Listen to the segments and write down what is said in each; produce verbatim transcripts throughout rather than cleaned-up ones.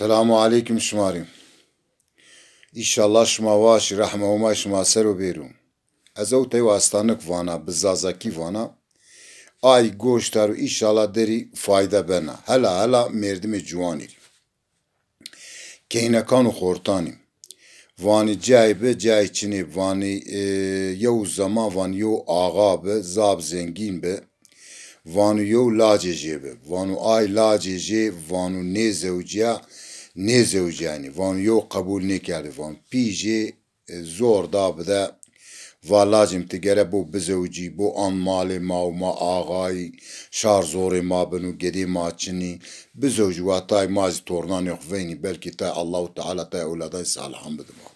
Selamu aleykum şima rê. Înşallah şima waş, rehma Homay şima ser o bêro. Ez ew tey wastanik vana, bi zazakî vana. Ay goştar û înşallah derî fayde bena. Hela hela mêrdimê ciwanî rî. Keynekan û xortanî. Vanî cay bi, cay çinê, vanî, e, yew zeman vanî yew axa bi, zaf zengîn bi. Vanu yew lacê jê bi. Vanu ay lacê jê vanu nêzewcîya, nêzewcîyanî. Vanu yew qebul nêkerdî. Vanu pî jê, e, zor da bide. Va lacê mi ti gere bo bizewcî, bo an malê ma û ma axayî, şar zorê ma bin û gedê ma çinî. Bizewcî wa tay ma zî tornanê xwu veynî, belkî tay Allahu Teala tay ewladanê salihan bidi ma.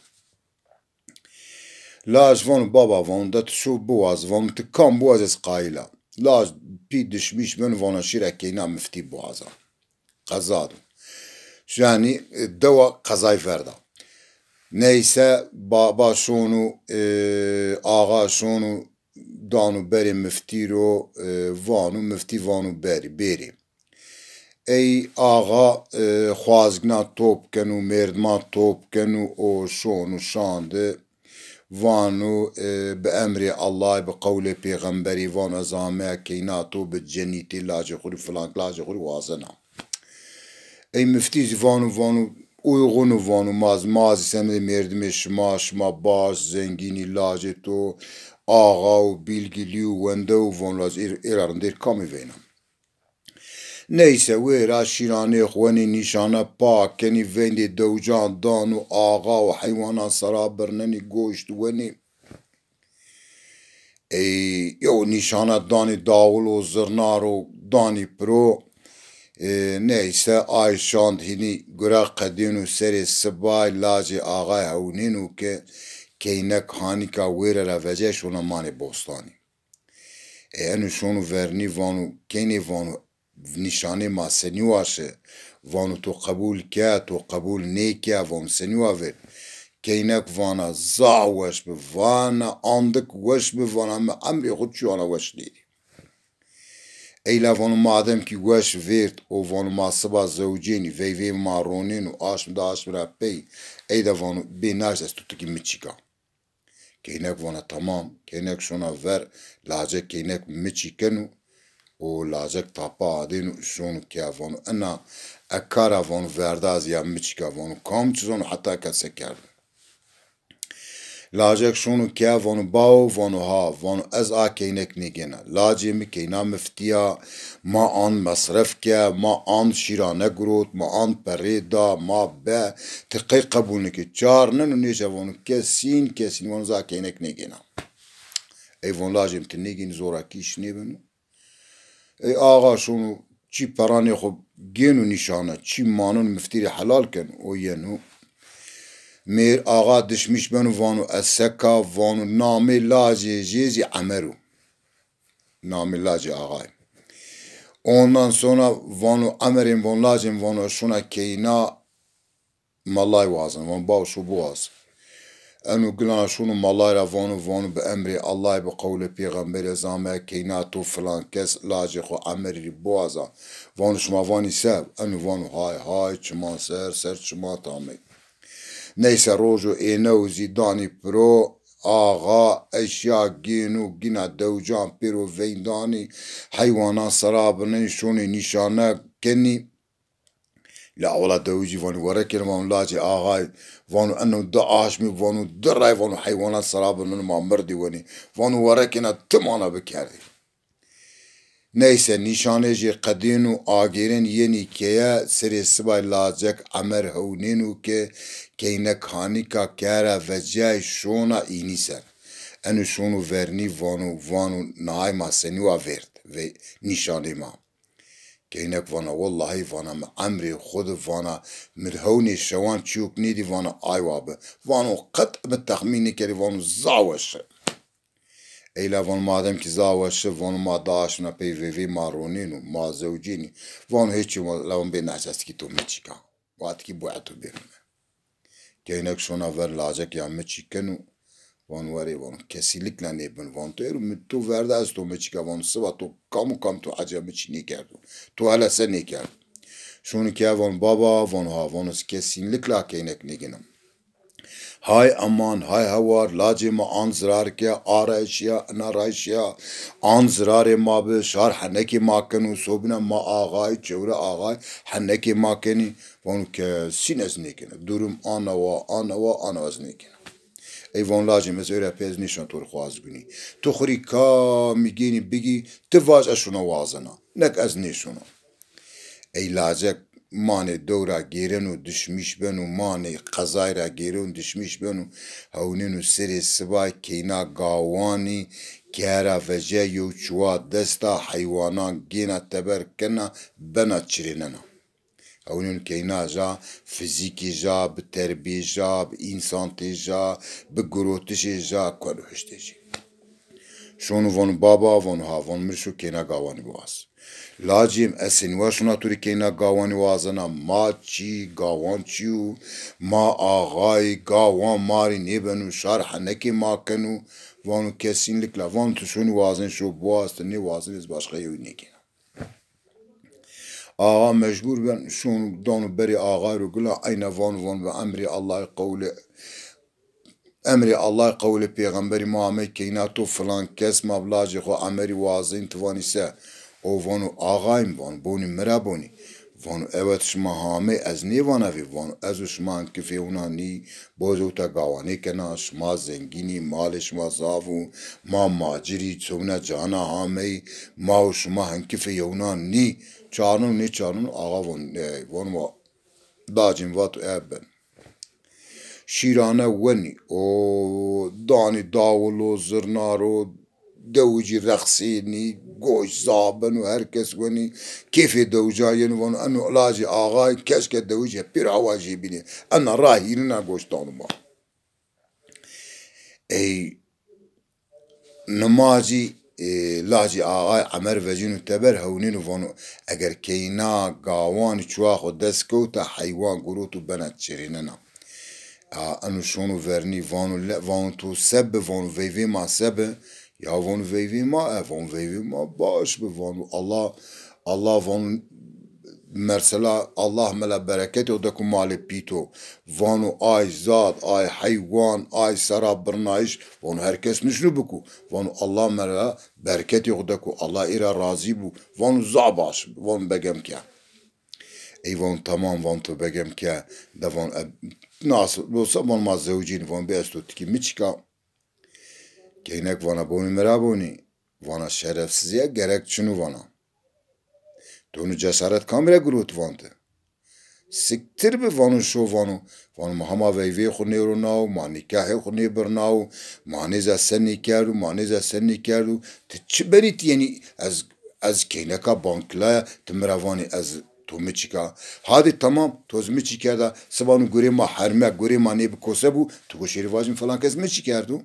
Laj vano, baba, vano, de tu şo biwaz, vano, ti kam biwaz ez qayîl a. Laj pî dişmîş beno, vano, şîra keyna miftî biwaza. Qeza do. Yanî, e, dewa qezay verda. Neyse, baba şono, e, axa şono, dano berê miftî ro, e, vano, miftî vano berî, bêrê. Ey axa, e, xwazgina top keno, mêrdiman top keno û şono şandi. Vano, e, bi emrê Allahî, bi qewlê pêxemberî, vano ez ameya keyna to, bi cenîtê lacê xwu rî, filan lacê xwu rî wazena. Ey miftî zî vano, vano, uygun o, vano, ma zî, ma zî semedê mêrdimê şima, şima baş, zengînî, lacê to, axa û bîlgîlî û wende û, vano, lacê êr, êra rindêr kamî veyna. Neyse, wêra şîranê xwu wenê, nîşane pak kenî, veyndê dewcan dano, axa û heywanan sera birnenî, goşt wenî. Ey, yew nîşane danî dawil û zirna ro, danî piro. E, neyse, ay şand hînî gure qedêno serê sibay, lacê axay hewnêno ke keynek hanîka wêre ra vecay şona manê bostanî. E, eno şono vernî vano, keynê vano, nîşanê ma senî waşi? Vano to qebul ke, to qebul nêke, vano senî wa vêrd? Keynek vana zaf weş bi, vana andik weş bi, vana mi emrê xwu çî wana weş nêdî. Eyla vano madem kî weş vêrd û vano ma siba zewcênî, veyvê ma ronêno, aşm da aşm ra pey, eyda vano bê naş ez to tikî miçîka. Keynek vana tamam, keynek şona ver, lacek keynek miçî keno û lacek tapa adêno, şono ke vano ena, e kara vano verda ez ya miçîka, vano kam çi zano heta ke se kerdo. Lacek şono ke vano bawo, vano ha, vano ez a keynek nêgêna. Lacê mi keyna miftî ya, ma an mesref ke, ma an şîrane girot, ma an perê da, ma be, ti qey qebul nêkê? Çar neno nêşa vano kesîn, kesîn vano za keynek nêgêna. Ey vano lacê mi ti nêgênî, zorakî îş nêbeno. Ey axa şono çî peranê xwu gêno nîşane, çî manon miftî rê helal keno, o yeno. Mêr axa dişmîş beno vano ez seka, vano namê lacê jê zî Emer o. Namê lacê axayî. Ondan sonra vano Emerên, vano lacên, vano şona keyna malay wazena. Vano bawo şo biwaz. Eno gilana şono malay ra vano, vano bi emrê Allahî, bi qewlê pêxemberî ez ameya keyna to filan kes, lacê xwu Emerî rê biwaza. Vano şima vanî se? Eno vano hay hay, çiman ser, ser çiman tamey. Neyse, rojo ênew zî danî piro, axa eşya gêno, gîna dewcan pêro veyndanî, heywanan sera binenî, şonê nîşane kenî. La ola dewicî vano werekêne, vano lacê axayî, vano eno di aşmî, vano di ray, vano heywanan sera binenî, ma mirdî wenî, vano werekêne ti mana bikerdî. Neyse, nîşanê jê qedêno, agêrên yenî keye, serê sibay lacek Emer hewnêno ke keynek hanîka keye ra vecîyay şona înî ser. Eno şono vernî vano, vano nahay ma senî wa vêrd ve nîşanê ma. Keynek vana wellahî, vana mi emrê xwu di, vana mi hewnê şewan çîyok nêdî, vana ay wa bi. Vano qet mi texmîn nêkerî, vano za weş i. Eyla vano madem kî za weş i, vano ma da aşmna pey veyvê ma ronêno, ma zewcênî. Vano hêçî, ma lawan bê naşestikî to miçîka. Watikî bu eto bêrime. Keynek şona ver lacek ya miçî keno. Vano werê, vano kesinlikle nêbin. Vano to êro mi, to verda ez to miçîka, vano siba to kam û kam to ecîya miçî nêkerdo. To hele se nêkerdo. Şono ke vano baba, vano ha, vano ez kesînlikla keynek nêgêna. Hay eman, hay hewar, lacê ma an zirar ke, a ra eşîya, ina ra eşîya, an zirarê ma bi, şar henekê ma keno, sobîna ma axay, çewre axay, henekê ma kenî. Vano kesîn ez nêkena. Durum ana wa, ana wa, ana wa ez nêkena. Ey vano lacê mi, ez ewra pê ez nêşona to rê xo ez gunî. Tu xo rê kamî gênî bigî, ti vaj ez şona wazena. Nek ez nêşona. Ey lacek manê dew ra gêreno dişmîş beno, manê qezay ra gêreno dişmîş beno, hewnêno serê sibay keyna gawanî ke ra vejîya yew çuwa desta heywanan gêna teber kena bena çirênena. Hewnêno keyna ja, fizîkê ja, bi terbîyê ja, bi însantê ja, bi girotişê ja, keno hiştê jî. Şono vano baba, vano ha, vano mi rê şo keyna gawanî biwaz. Lacê mi, ez senî wa şona to rê keyna gawanî wazena, ma çî, gawan çî yo, ma axayî, gawan ma rê nêbeno, şar henekê ma keno, vano kesînlikla, vano tu şonî wazenî şo biwaz, tu nêwazenî ez başqa yewî nêkena. Axa mecbur ben, şono dano berê axay ro gila, eyna vano, vano bi emrê Allahî qewlê, emrê Allahî qewlê pêxemberî ma amey keyna to filan kes, ma bi lacê xo Emerî wazenî, ti vanî se? O vano axay mi, vano bonî mi ra bonî. Vano ewet şima hamey, ez nêvana vê, vano ez û şima hinkifê hewna nî, Bozewta gawanê kena, şima zengîn î, malê şima zaf o, ma macir î, çewna cana hamey, ma û şima hinkifê yewnan nî, çarnon nêçarnon, axa von, e, von wa, dacîn vato e ben. Şîrane wenî, o danî dawilo, zirna ro, dewicî rexsênî, goş zaf beno, her kes wenî, kêfê dewica yeno, vano eno lacê axay, keşke dewicê pêro hewa jê bînê. Ena ra hîrina goş dano ma. Ey nimacî, e, lacê axay Emer vecîno teber hewnêno vano, eger keyna gawanî çuwa xo dest kewta, heywan girot û bena çirênena. A, eno şono vernî, vano le, vano to se bi, vano veyvê ma se bi? Ya vano veyvê ma, e, vano veyvê ma baş bi, vano Allah, Allah vano mersela, Allah mela bereketê xo deko malê pîto. Vano ay zad, ay heywan, ay sera birnayîş, vano her kes nişno biko. Vano Allah mela bereketê xo deko, Allah ê ra razî bo. Vano za baş bi, vano begem ke. Ey vano tamam, vano to begem ke. De vano, e, nas olsa vano ma zewicînî, vano bê ez to tikî mi çika. Keynek vana bonî mi ra bonî. Vana şerefsizîye gerek çin o vana. To nu cesaret kamî ra girot van ti? Siktir bi vano şo vano. Vano ma hema veyvê xo nêronaw, ma nîkahê xo nêbirnaw, ma nêza se nêkerdo, ma nêza se nêkerdo. Ti çi benî ti yenî ez, ez keyneka bankilaya, ti mi ra vanî ez to mi çika. Hadê tamam, to zî mi çi kerda, siba nu gurê ma herme, gurê ma nê bi kose bû, ti go şêrî vajin filan kes mi çi kerdo?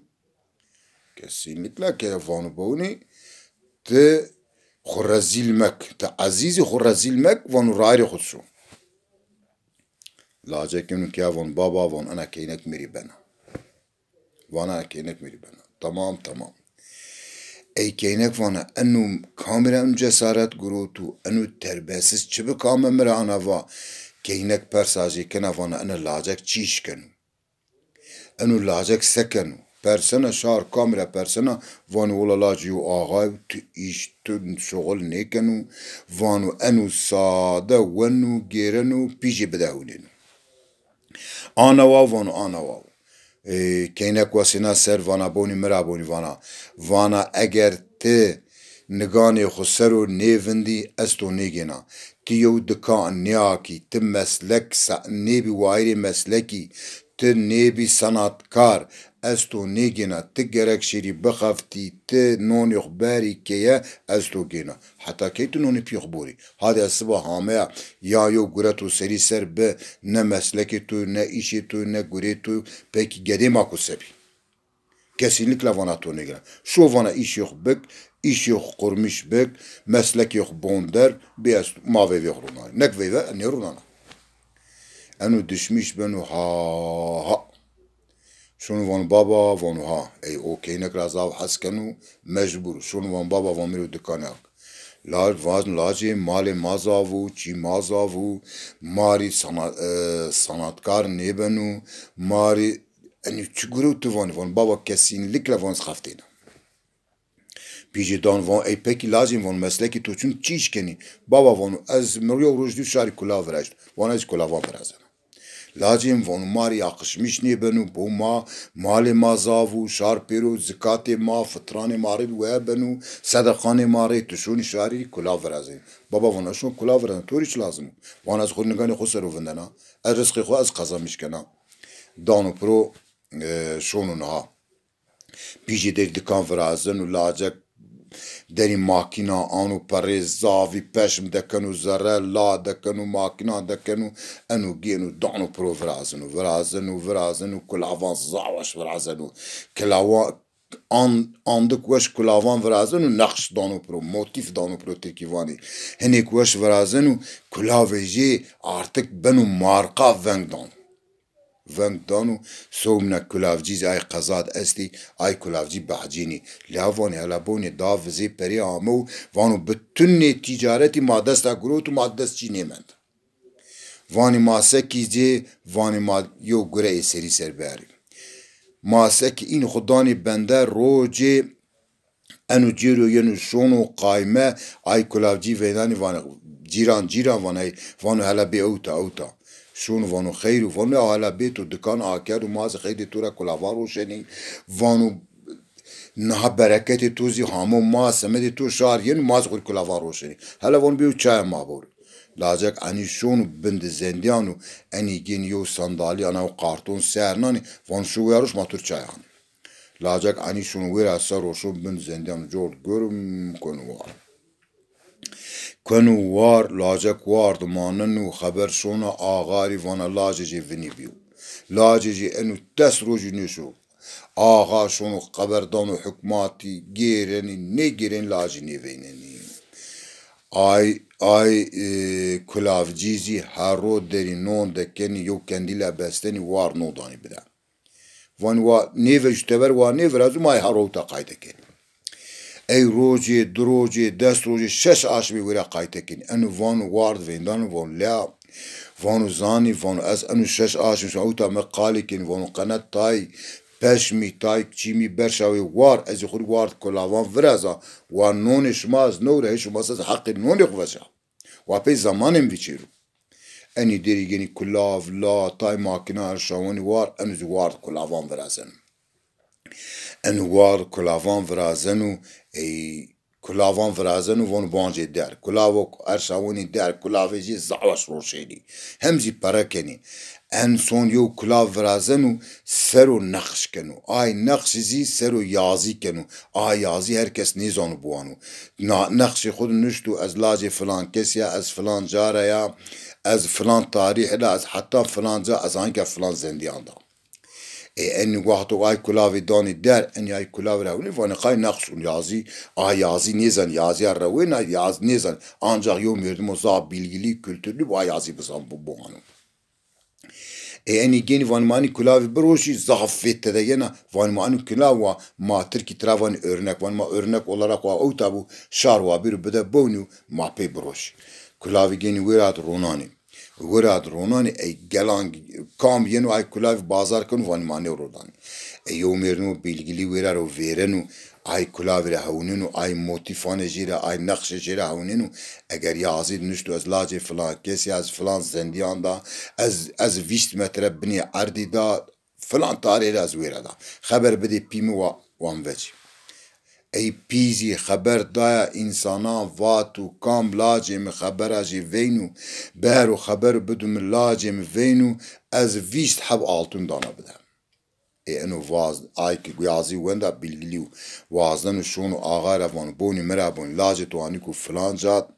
Kesînlikle ke vano bonî, ti xo rezîl mek, ti ezîzî xo rezîl mek, vano rayîrê xo şo. Lacek eno ke vano baba, vano ena keynek mi rê bena. Vana ena keynek mi rê bena. Tamam, tamam. Ey keynek vana eno kamî ra eno cesaret girot û eno terbiyesiz çi bi kame mi ra ana va. Keynek persa jê kena vana ena lacek çi îş keno. Eno lacek se keno? Persena şar kamî ra persena, vano wela lacê yew axay, tu îş, tu şuxul nêkeno, vano eno sade weno, gêreno, pîjê bidehewnêno. Ana wa vano, ana wa. E, keynek wesêna ser vana bonî mi ra bonî vana. Vana eger ti niganê xo ser o nêvindî, ez to nêgêna. Ti yew dikan nêakî, ti meslek sa-, nêbî wayîrê meslekî, ti nêbî senatkar, ez to nêgêna. Ti gerek şêrî bixeftî, ti nonê xo berî keye, ez to gêna. Heta key ti nonê pîyê xo borî? Hadê ez siba hameya, ya yew gure to serî ser bi, ne meslekê to, ne îşê to, ne gurê to, pekî gedê ma ko se bî? Kesînlikle vana to nêgêna. Şo vana îşê xo bik, îşê xo qurmîş bik, meslekê xo bon der, bê ez ma veyvê xo ronanê. Nek veyve nêronana. Eno dişmîş beno ha ha. Şono vano baba, vano ha. Ey o keynek ra zaf hes keno, mecbur. Şono vano baba, vano mi rê dikanê ak. La-, vajin lacê malê ma zaf o, çî ma zaf o, ma rî sana-, e, sanatkar nêbeno, ma rî, enî çi gure tu vanî, van baba kesînlikle van ez xeftêna. Pîjê dan van ey pekî lacê van meslekî to çin çi îş kenî? Baba vano ez mi yew roj dî şarî kulav viraşt. Van ez kulavan virazena. Lacê mi vano ma rî yaqişmîş nêbeno, bo ma, malê ma zaf o, şar pêro, zikatê ma, fitranê ma rê weye beno, sedeqanê ma rê tu şonî şarî kulav virazenî. Baba vano şon kulav virazen, to rî çi lazim o? Van ez xo niganê xo ser o vindena. Ez rizqê xo ez qezanmîş kena. Dano piro, e, şono niha. Pîjê derî dikan virazeno, lacek derî makîna ano, perê zafî peşm dekeno, zere la dekeno, makîna dekeno, eno gêno dano piro virazeno, virazeno, virazeno, kulavan zaf weş virazeno. Kilawa-, an-, andik weş kulavan virazeno, neqş dano piro, motîf dano piro tirkî vanî. Hinêk weş virazeno, kulavê jê artık beno marqa veng dano. Veng dano, sewmna kulavcî zî ay qezad estî, ay kulavcî behcînî. La vanî hela bonê da vizê perê amew, vano bütün nê tîcaretî ma desta girot û ma dest çî nêmend. Vanî ma sekî zê, vanî ma yew gure ê serî ser biarî. Ma sekî în xwu danî bende, rocê eno cêro yeno şono qayme, ay kulavcî veydanî vanê, cîran, cîran vanê, vano hela bê ewta, ewta. Şono vano xeyr o, vano ya hela bê to dikan akerdo, ma zî xeyrê to ra kulavan roşenî. Vano niha bereketê to zî hamo ma, semedê to şar yeno, ma zî xo rê kulavan roşenî. Hela vano bê çaya ma bor. Lacek enî şono bin di zendîyano, enî gênî yew sandalî ana yew qarton ser nanî, vano şo wira roş ma to rê çay anî. Lacek enî şono wêra ser o, şon bin zendîyan cor gurum keno war. Keno war, lacek war di maneno, xeber şona axa rî, vana lacê jê vinî bîyo. Lacê jê eno des rojî nêşo. Axa şono xeber dano hukmatî, gêrenî, nêgêrenî lacê nêveynenî. Ay, ay, e, kulavcî zî her ro derî non dekenî, yew kendîle bestenî, war non danî bide. Vanî wa nêvejî teber, wa nêvirazî, ma ey her ewta qayde kenî. Ey rocê, di rocê, des rocê, şeş aşmê wêra qayde kenî. Eno vano ward veyndano, vano lea, vano zanî, vano ez eno şeş aşmê şima ewta mi qalî kenî, vano qene tay peşmî, tay çîmî berşawê war, ez ê xwu rê ward kulavan viraza, wa nonê şima ez newre, hê şima se ez heqê nonê xwu veca. Wa pey zemanê mi vîçêro. Enî derî genî kulav, la, tay makîna erşawenî war, eno zî ward kulavan virazeno. Eno ward kulavan virazeno, ey kulavan virazeno, vano bancê der. Kulavo erşawenî der, kulavê jê zaf weş roşenî. Hem zî pere kenî. En son yew kulav virazeno, ser o neqş keno. Ay neqşî zî ser o yazî keno. A yazî her kes nêzano biwano. Na, neqşê xwu de nuşto, ez lacê filan kesî ya, ez filan ca ra ya, ez filan tarîh de, ez heta filan ca, ez anka filan zendîyan da. Ê enî wexto ay kulavî danî der, enî ay kulavî ra winî, vanî qay neqş û yazî, a yazî nêzan, yazîya rewêna, yaz nêzan. Ancax yew merdimo zaf bîlgîlî, kulturlî bo a yazî bizan, bi, biwano. Ê enî gênî vanî ma enî kulavî biroşî, zaf fê tede yena, vanî ma enî kulav wa, ma tirkî tira vanî örnek, vanî ma örnek olarak wa ewta bo, şar wa bêro bide bewnî û ma pey biroşî. Kulavî gênî wêra di ronanî. Wêra di ronanî, ey gelan kam yeno ay kulavî bazar keno, vanî ma nêrodanî. Ey yew merdimo bîlgîlî wêra ro vêreno, ay kulavî ra hewneno, ay motîfanê jê ra, ay neqşê jê ra hewneno. Eger yazî de nuşto ez lacê filan kesî ya, ez filan zendîyan da, ez, ez vîst metre binê erdî da, filan tarî ra ez wêra da. Xeber bidê pî mi wa, wa mi vecî. Ey pî zî xeber daya însanan, vato kam lacê mi xebera jê veyno, bero xeber bido mi lacê mi veyno, ez vîst heb altun dana bide. Ê eno vaz, ay ki yazî wenda bîlgîlî û wazdeno şono axa ra vano, bonî mi ra bonî, lacê to anîko filan ca,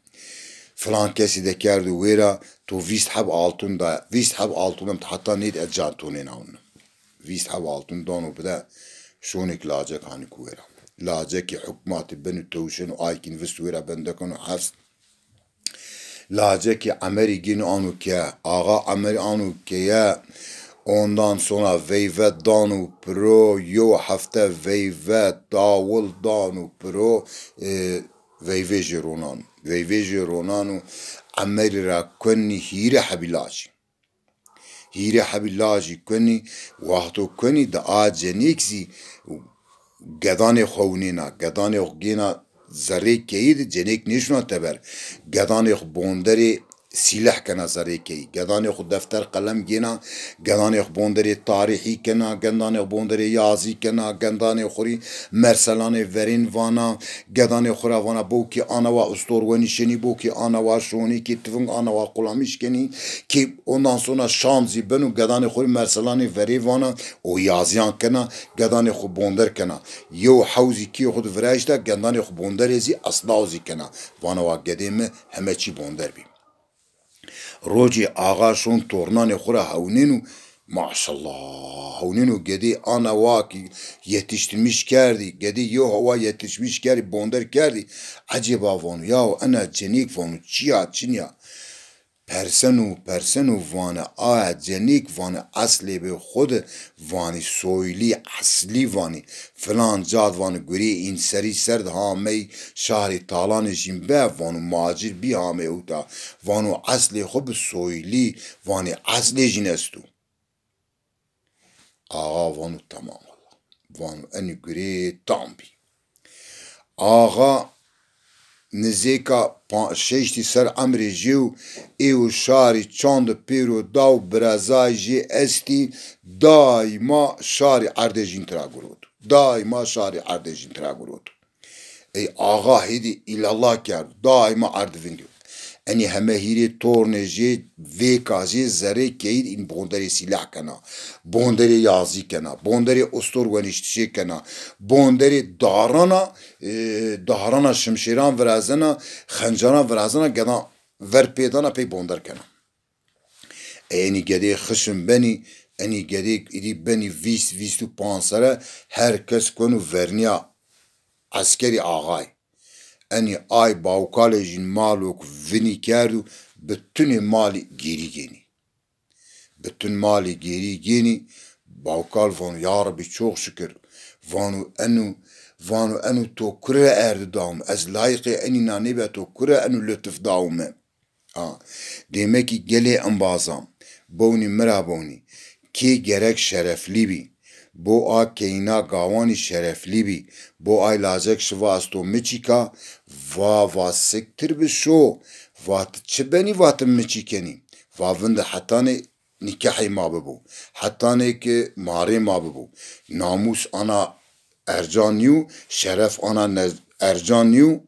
filan kesî de kerdo wêra, to vîst heb altun da, vîst heb altun em heta nêd ez can to nênawno. Vîst heb altun dano bide, şonêk lacek anîko wêra. Lacekî hukmatî beno tewşeno, ay kîn vist wêra bende keno hefs. Lacekî Emerî gêno ano ke, axa Emerî ano keye, ondan sonra veyve dano piro, yew hefte veyve dawil dano piro, e, veyvêjê ronan. Veyvêjê ronan û Emerî ra kuenî hîrê hebî lajî. Hîrê hebî lajî kuenî, wexto kuenî di a cenêk zî gedanê xo ewnêna, gedanê xo gêna zerrê keyî de, cenêk nêşuna teber. Gedanê xo bonderê sîleh kena zerrê keyî. Gedanê xo defter qelem gêna, gedanê xo bonderê tarîhî kena, gedanê xo bonderê yazî kena, gedanê xo rê merselanê verên vana, gedanê xo ra vana bo kê ana wa ustor wenî şenî, bo kê ana wa şonî, kê tiving ana wa qulamîş kenî, kê ondan sonra şam zî beno, gedanê xo rê merselanê verê vana, o yazîyan kena, gedanê xo bonder kena. Yew hewzî kîyê xo de viraşta, gedanê xo bonderê zî eslaw zî kena. Vana wa gedê mi heme çî bonder bî. Rocê axa şon tornanê xo ra hewnêno, maşallah, hewnêno gedê ana wa kî yetiştirmiş kerdî, gedê yew hewa yetişmiş kerdî, bonder kerdî. Ecêba vano, yaw ena cenêk vano, çi ya, çin ya? Perseno, perseno, vane, aya cenêk, vane, eslê bê xo de, vanî, soylî, eslî, vanî, filan ca de, vanî, gurê înserî ser de hamey şarê talanê jîn be, vano, macir bî hamey ewta, vano, eslê xo bi soylî, vanî, eslê jîn esto. Axa vano, tamam wela. Vano, enî gurê tam bî. Axa nizêka pa-, şeştî ser emrê jê û ê û şarî çand pêro da û birazay jê estî, daîma şarî erdê jîn tira guroto. Daîma şarî erdê jîn tira guroto. Ey axa hêdî îlallah kerdo, daîma erd vindîyo. Enî heme hîrê tornê jê vêka jê zerrê keyî în bonderê sîlah kena, bonderê yazî kena, bonderê ustor weniştişê kena, bonderê darana, e, darana şimşêran virazena, xencaran virazena, gedan ver pêdana pey bonder kena. Ey enî gedê xişm benî, enî gedê îdî benî vîst, vîst û panc sere, her kes kueno vernîya eskerî axay. Enî ay bawkalê jîn malok vinî kerdo, bitunê malî gêrî gênî. Bitun malî gêrî gênî, bawkal vano, ya Rebbî, çok şükür. Vano eno, vano eno to kure erdi dawim. Ez layîqê enî na nêbe, to kure eno lutuf dawime. A, demek ki gelê embazan, bewnî mi ra bewnî, kê gerek şereflî bî, bo a keyna gawanî şereflî bî, bo ay lacek şiva ez to miçîka, va, va siktir bi şo, va ti çi benî, va ti miçî kenî, va vinde hetanê nîkehê ma bibo, hetanê ki marê ma bibo. Namûs ana ercan nîyo, şeref ana ne-, ercan nîyo.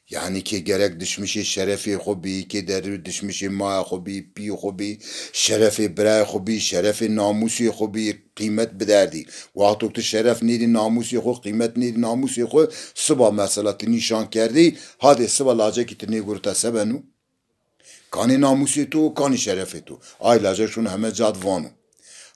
Yanî kê gerek dişmişê şerefê xo bî, kê derû dişmişê maya xo bî, pîyê xo bî, şerefê birayê xo bî, şerefê namûsê xo bî, qîmet biderdî. Wexto ki ti şeref nêdî namûsê xo, qîmet nêdî namûsê xo, siba mesela ti nîşan kerdî, hadê siba lacekî ti nêgurita se beno? Kanê namûsê to, kanê şerefê to. Ay lacek şono heme ca de vano.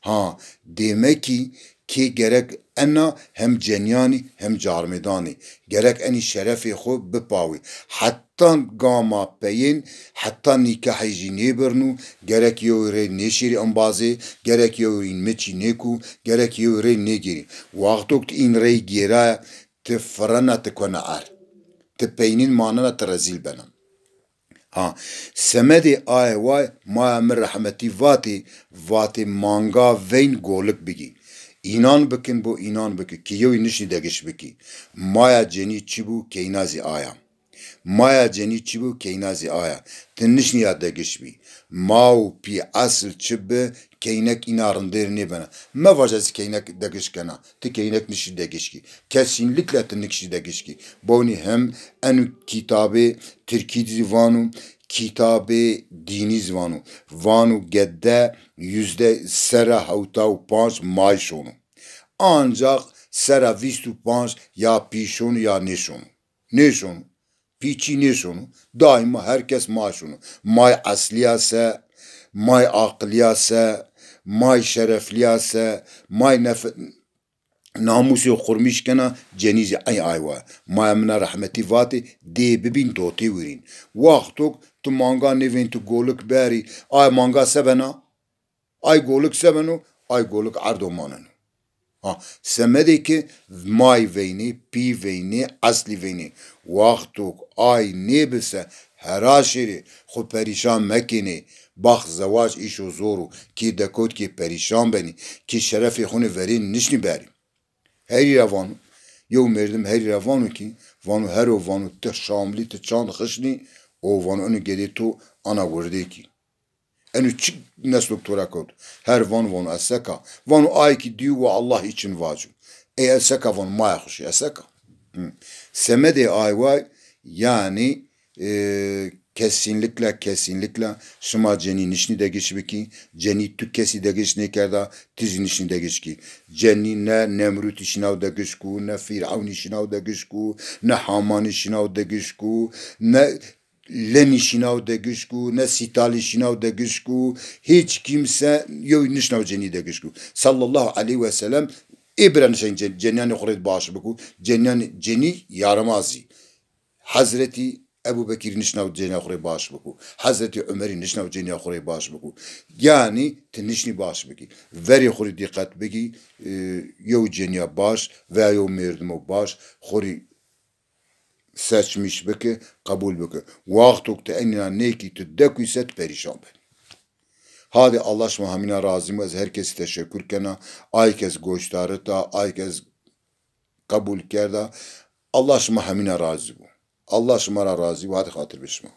Ha, demek ki kê gerek ena hem cenîyanî hem carmêdanî. Gerek enî şerefê xo bipawî. Heta gama peyên, heta nîkehê jî nêbirnû, gerek yew rê nêşêrî embazê, gerek yew rê miçî nêkû, gerek yew rê nêgêrî. Wexto ki ti în rey gêraya, ti firena, ti kuena erd. Ti peynîn manena, ti rezîl bena. Ha, semedê aye way, maya mi rehmetî vatê, vatê manga veyn golik bigî. Înan bikin bo înan biki, ki yewî nişnî degiş bikî. Maya cenî çi bû, keyna zî aya. Maya cenî çi bû, keyna zî aya. Ti nişnî ya degiş bî. Ma û pî esil çi bi, keynek îna rindêr nêbena. Mevaje ez keynek degiş kena. Ti keynek nişî degiş kî. Kesinlikle ti nikişî degiş kî. Bewnî hem eno kitabê tirkî zî vano, kitabê dînî zî vano. Vano gede yüzde sera hewta û panc may şono. Ancaq sera vîst û panc ya pî şono ya nêşono. Nêşono. Pî çî nêşono. Daîma her kes may şono. May eslîya se, may aqilîya se, may şereflîya se, may nef-, namûsê xurmîş kena, cenî zî ey ay wa. Maya min a rehmetî vatê, dê bibîn dotê wirîn. Wextok ti manga nêvên ti golik berî, ay manga se bena? Ay golik se beno? Ay golik erdo maneno. Ha, semedê ki may veynê, pî veynê, eslî veynê. Waxtok ay nêbise hera şêrê, xwu perîşan mekenê. Bax zewac îşo zor o, kê dekot kê perîşan benî, kê şerefê xwu nê verên nişnî berî. Herî ra vano, yew merdim herî ra vano ki, vano hero vano ti Şamlî ti çand xişnî, o vano eno gedê to ana wirdêkî. Eno çi neslok to ra kewt? Her vano vano ez seka. Vano ay ki dîyo wa Allah için vaco. Ey ez seka vano maya xwu şî ez seka. Hı. Semedê ay way, yanî, e, kesinlikle, kesinlikle şima cenî nişnî degiş bikî, cenî tu kesî degiş nêkerda, ti zî nişnî degiş kî. Cenî ne Nemrûtî şînaw degiş ku, ne Fîrewnî şînaw degiş ku, ne Hamanî şînaw degiş ku, ne Lenî şînaw degiş ku, ne Sîtalî şînaw degiş ku, hîç kimse yew nişnaw cenî degiş ku. Sallallahu aleyhi ve sellem ê bira nişen ce-, cenîyanê xwu rê baş biku, cenîyanê, cenî yarimazî. Hezretî Ebu Bekirî nişnaw cenîya xwu rê baş biku. Hezretî Umerî nişnaw cenîya xwu rê baş biku. Yanî ti nişnî baş bikî. Verê xwu rê dîqet bigî, e, yew cenîya baş veya yew mêrdimo baş xwu rê seçmiş bike, qebul bike. Waxtok ti enîna nêkî, ti dekuyse ti perîşan benî. Hadê Allah şima hemîna razî bo, ez her kesî teşekur kena. Ay kes goşdarita, ay kes qebul kerda. Allah şima hemîna razî bo. Allah şima ra razî bo. Hadê xatir be şima.